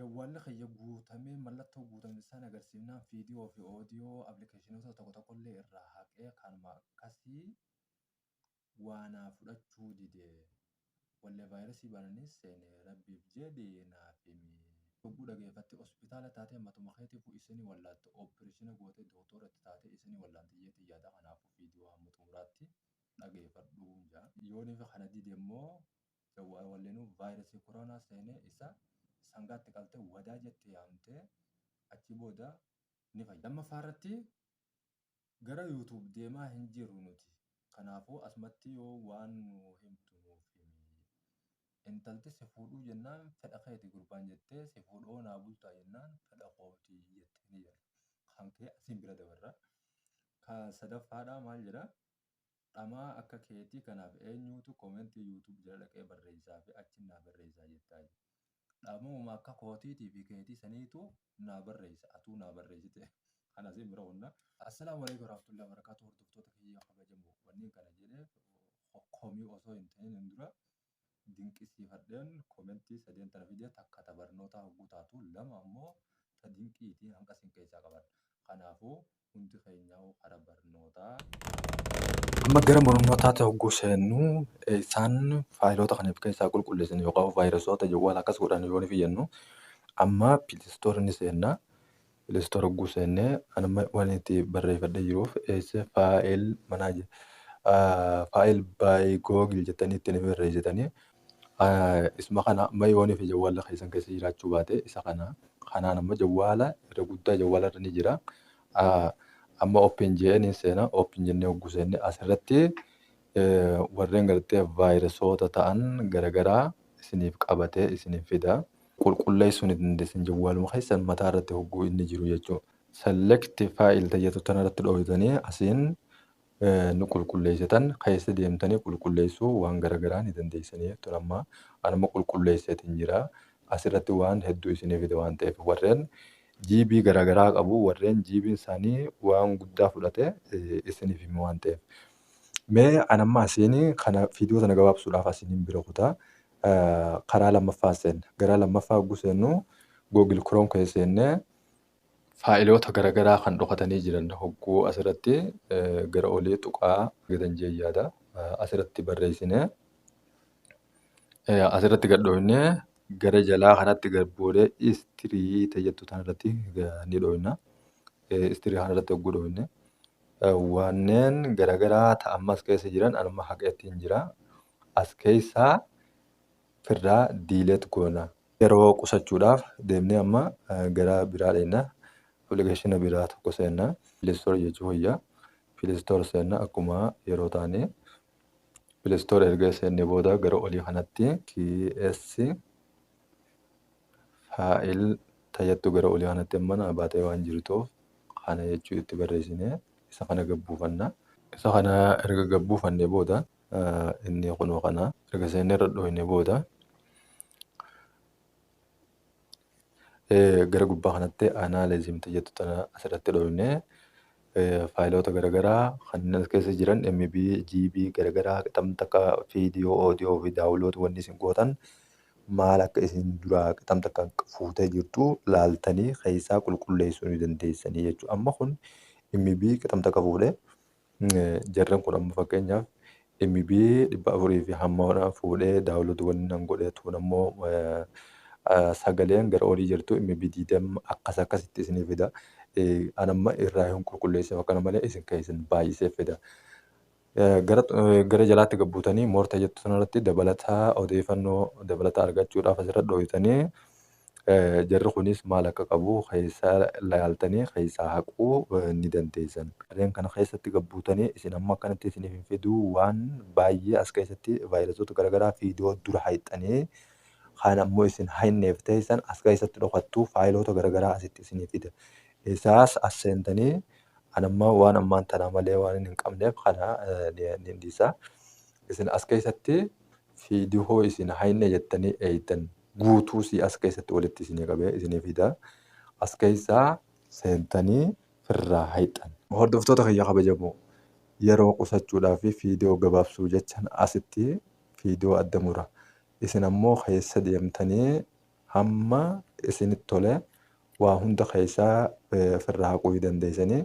Jawwaalli kiyya guutamee mallattoo guutame san agarsiifnaan viidiyoo fi oodiyoo appilikeeshinoota tokko tokkollee irraa haqee kanuma akkasii waa naa fudhachuu dide. Wallee vaayirasii bananii seene rabbiif jedhi naaf himi. Hogguu dhageeffatte hospitaala taatee matuma keetiifuu isini wallaalte opereeshina gootee doktora itti taatee isini wallaante jeetii yaada kanaafuu viidiyoo hamma xumuraatti dhageeffadhu jaa. Yooniif kana dide immoo walleenuu vaayirasii koronaa seenee isa sangaatti qaltee wadaa jettee yaamtee achi booda ni fayya. Lammaffaa irratti gara YouTube deemaa hin jirru nuti. Kanaafuu asumatti yoo waan nu himtu nuuf himi. Intalti si fuudhuu jennaan fedha keeti gurbaan jettee si fuudhoo naa bultaa jennaan fedha kooti jettee ni jedha. Kan kee asiin bira dabarra. Ka sadaffaadhaa maal jedha? Dhamaa akka keetii kanaaf eenyuutu komentii YouTube jala dhaqee barreessaa fi achi naa barreessaa jettaa jedha. Dhamuma akka kootiitii fi keetii saniitu naa barreessa. Atuu naa barreessite. Kan asiin bira hunna. Assalaamu alaikum warahmatullahi wabarakatuh. Hordoftoota kiyya kabajamoo wanni kana jedheef komii osoo hin ta'in hin dura dinqisiifadheen komentii sadeen tana fide takka ta barnootaa hogguu taatu lama ammoo ta dinqiitii hanqa sin keessaa qaban. Kanaafuu hundi keenyaa karaa barnootaa. Amma gara barnootaatti hogguu seennu isaan faayiloota kana of keessaa qulqulleessan yookaan vaayirasoota jawwaala akkas godhan yoo ni fiyyannu amma Play Store ni seenna. Play Store hogguu seennee anuma waan itti barreeffadhee jiruuf eessa file manager file by Google jettanii itti ni barreessitanii isuma kana amma yoonii fi jawwaala keessan keessa jiraachuu baate isa kana kanaan amma jawwaala irra guddaa jawwaala irra ni jira. Amma open jedhee ni seena open jennee hogguu seenne asirratti warreen gartee vaayirasoota ta'an garaagaraa isiniif qabatee isiniif fida. Qulqulleessuu ni dandeessan jawwaaluma keessan mataa irratti hogguu inni jiru jechuudha. Select file tajaajila tanarratti dhoowwitanii asiin nu qulqulleessitan keessa deemtanii qulqulleessuu waan garaagaraa ni dandeessanii jechuudha. Amma anuma qulqulleesseetiin jira. Asirratti waan hedduu isinii fida waan ta'eef warreen GB garaagaraa qabu warreen GB'n isaanii waan guddaa fudhate isiniif hima waan ta'eef. Mee anamma asiin kana viidiyoo tana gabaabsuudhaaf asiin bira kutaa karaa lammaffaa seenna. Gara lammaffaa hogguu seennu Google Chrome keessa seennee faayiloota garaagaraa kan dhokatanii jiran hogguu asirratti gara olii tuqaa gatan jee yaada. Asirratti barreessinee asirratti gad dhoofnee gara jalaa kanatti gad boodee history tajaajiltu tanarratti ni dhoofna. History kanarratti hogguu dhoofne wanneen garaagaraa ta'an as keessa jiran anuma haqeetiin jira. As keessaa firraa delete goona. Yeroo qusachuudhaaf deemnee amma gara biraa dheenna. Appilikeeshina biraa tokko seenna. Play Store jechuu wayya. Play Store seenna akkuma yeroo taane. Play Store erga seennee booda gara olii kanatti KS file tajaajiltu gara olii kanatti amma na baatee waan jirtuuf kana jechuu itti barreessinee isa kana gabbuufanna. Isa kana erga gabbuufannee booda inni kunoo kana erga seennee irra dhoofnee booda gara gubbaa kanatti analyze jettu tana asirratti dhoofnee faayiloota garaagaraa kanneen as keessa jiran MB, GB garaagaraa qixamta akka viidiyoo, oodiyoo fi download wanni isin gootan maal akka isin duraa qixamta akka fuutee jirtu laaltanii keessaa qulqulleessuu ni dandeessanii jechuudha. Amma kun MB qixamta akka fuudhee jarran kun amma fakkeenyaaf MB 400 fi hamma fuudhee download wanni nan godhee tun ammoo sagaleen gara olii jirtu MB 20 akkas akkasitti isinii fida. An amma irraa hin qulqulleesseef akkana malee isin keessan baay'isee fida. Gara jalaatti gabbuutanii more jettu sanarratti dabalataa odeeffannoo dabalataa argachuudhaaf asirra dhoofitanii jarri kunis maal akka qabu keessaa laaltanii keessaa haquu ni dandeessan. Warreen kana keessatti gabbuutanii isin amma akkanatti isiniif hin fiduu waan baay'ee as keessatti vaayirasoota garaagaraa viidiyoo dura hayxanii kan ammoo isin hayneef teessan as keessatti dhokattuu faayiloota garaagaraa asitti isinii fida. Isaas as seentanii an amma waan ammaan tanaa malee waan hin qabneef kana ni dhiisa. Isin as keessatti viidiyoo isin hayne jettanii eeytan guutuu si as keessatti walitti isinii qabee isinii fida. As keessaa seentanii firraa hayxan. Hordoftoota kiyya kabajamoo yeroo qusachuudhaa fi viidiyoo gabaabsuu jechan asitti viidiyoo adda mura. Isin ammoo keessa deemtanii hamma isinitti tole waa hunda keessaa ofirraa haquu dandeessanii.